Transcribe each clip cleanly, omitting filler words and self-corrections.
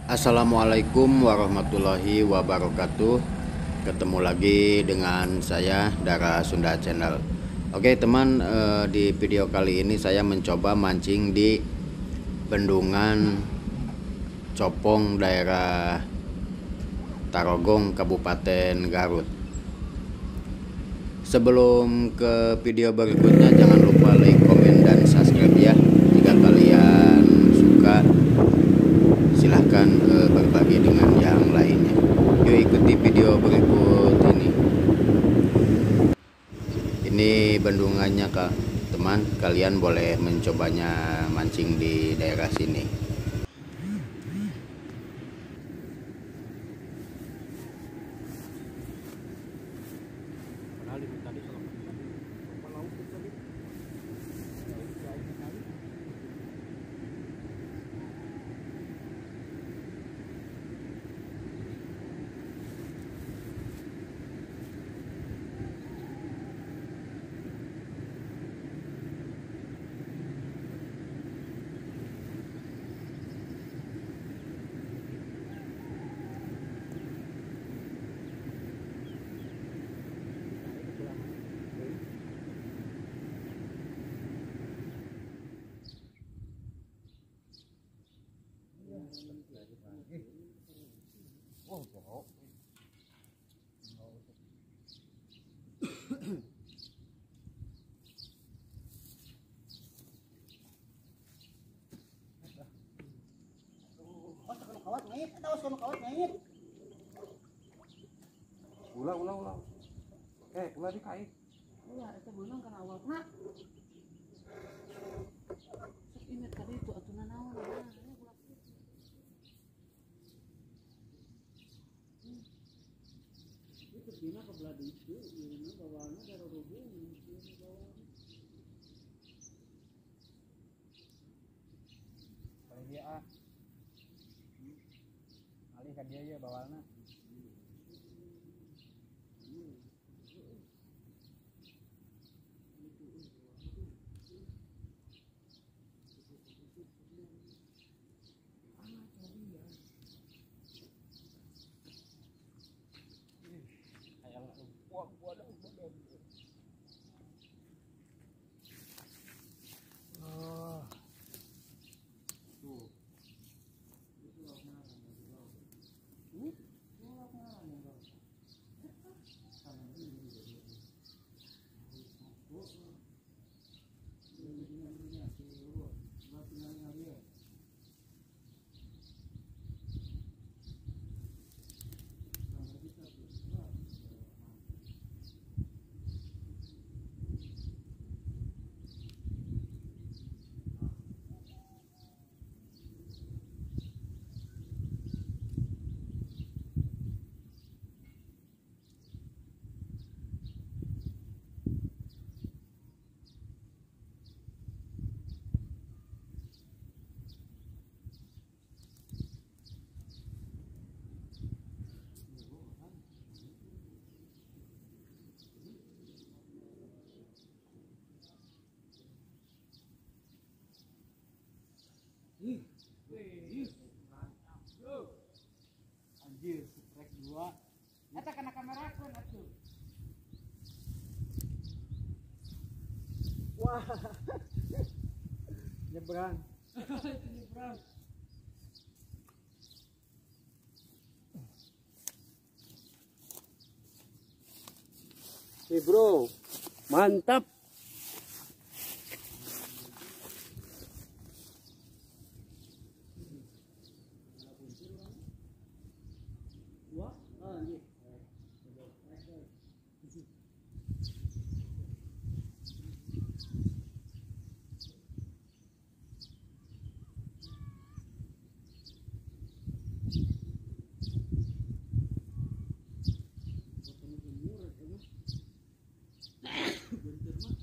Assalamualaikum warahmatullahi wabarakatuh. Ketemu lagi dengan saya Dara Sunda Channel. Oke teman, di video kali ini saya mencoba mancing di Bendungan Copong, daerah Tarogong, Kabupaten Garut. Sebelum ke video berikutnya, jangan lupa like, komen, dan subscribe ya. Jika kalian suka, silahkan berbagi dengan yang lainnya. Yuk ikuti video berikut ini. Ini bendungannya kak teman, kalian boleh mencobanya mancing di daerah sini. Oh, jauh. Ulah, ulah, ulah. Ulah di kai. Ulah, itu menang karena awalnya. Sok ingat tadi itu aturan naon. Itu ke belah itu, ini bawahnya dari rubung, ini bawahnya. Kalau dia ah, alih ke dia ya bawahnya. Anjir, strike 2. Eta kana kamera kan atuh. Wah. Nyebrang. Itu nyebrang. Nih, bro. Mantap. Bentar mah.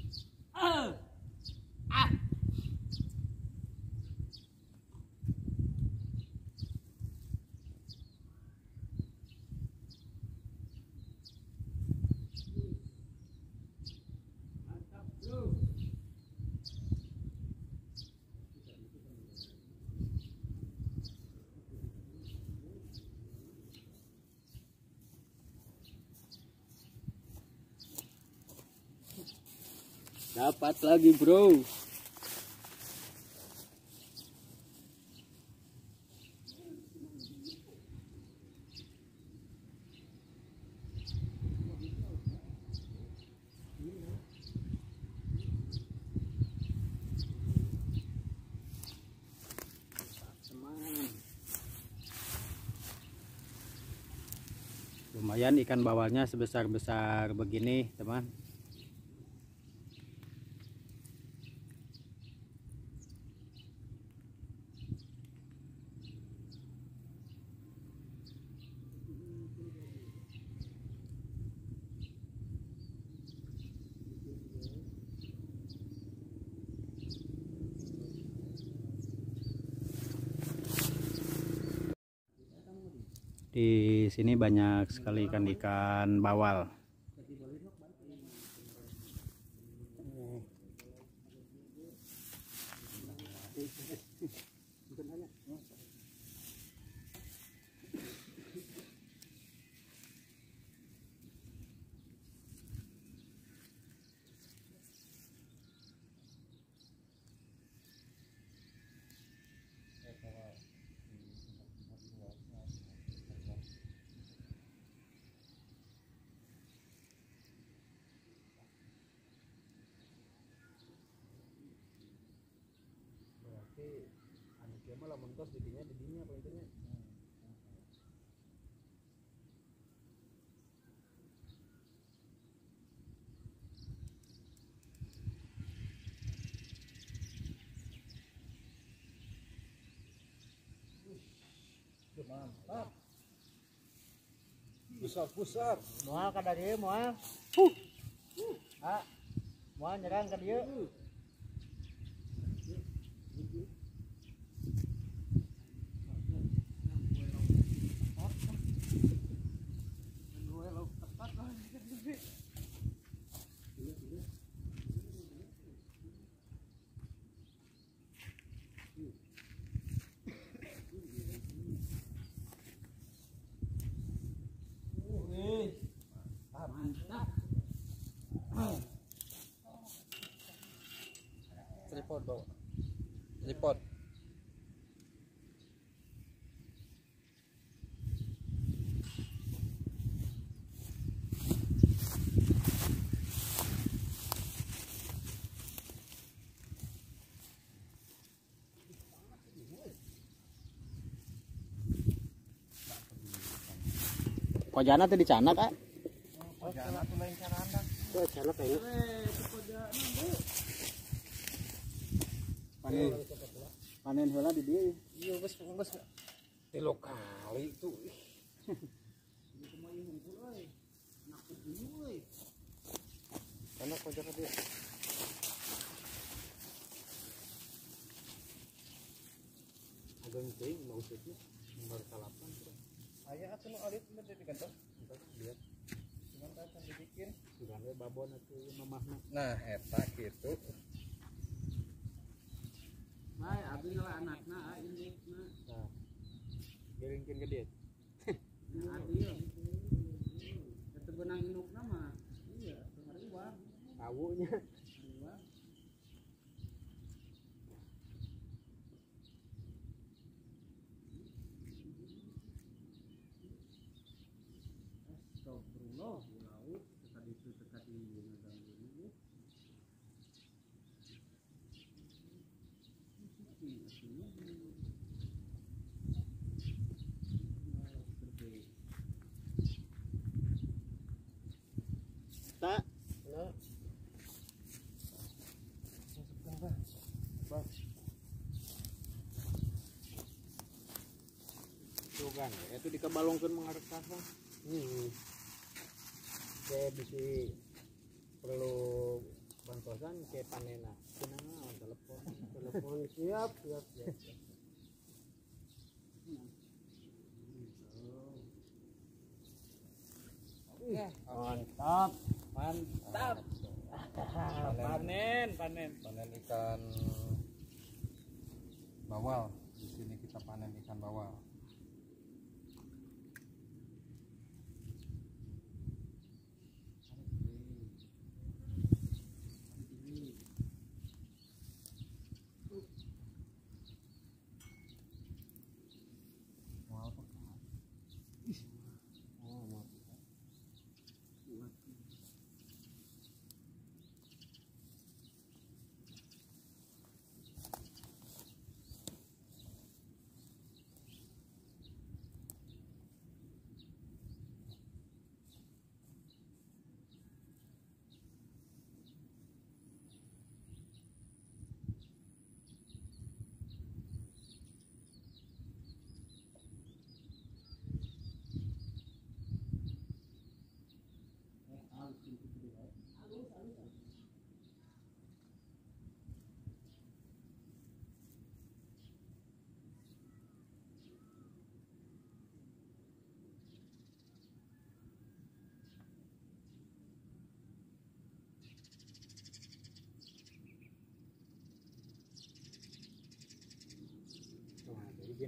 Dapat lagi, bro. Lumayan ikan bawalnya sebesar-besar begini, teman. Di sini banyak sekali ikan-ikan bawal. Anu kieu mah lamun tos didinya didinya paling. Mantap. Besar-besar. Moal ka dieu moal. Ah. Moal nyerang ka dieu. Tripod bawa. Tripod. Kojana teh dicanak, ah. Kojana tuh lain carana. Tuh canak ini. Panen. Panen heula di dieu. Iya, geus geus. Tilu kali tuh. Anak kojana dia. Ageng teuing maksudnya nomor 8. Aya atuh nu alit mah di kantor. Lihat. Cuman kan dibikin sugan we babon atuh mamahna. Nah, eta kitu. Bae abdi lah anakna indukna. Nah. Giringkeun ke dieu. Adil. Eta benang indukna mah. Iya, ngariwang. Tawunya. Ngariwang. Astagfirullah, laut teka ditu teka di ngaganggu. Tak. Sugan, itu dikabalongkeun mengharap saha. Kayak bisi perlu bantuan kayak panena. Kunaon telepon, telepon siap, siap, siap. Mantap, mantap. Panen, panen. Panen ikan bawal. Di sini kita panen ikan bawal.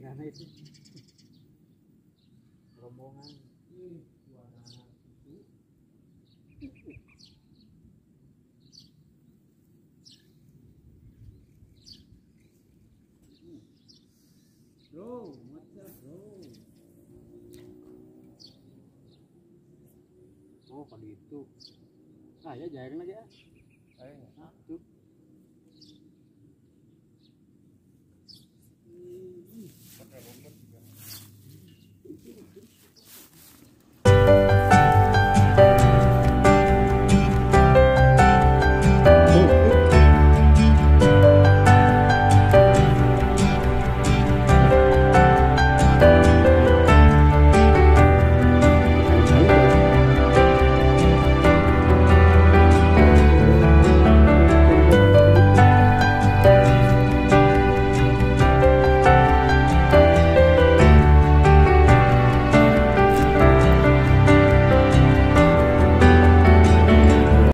Karena itu rombongan. Suara itu. Bro, what's up, bro? Oh, kalau itu. Ah, ya jaring lagi ya. Ayo. Nah, tuh.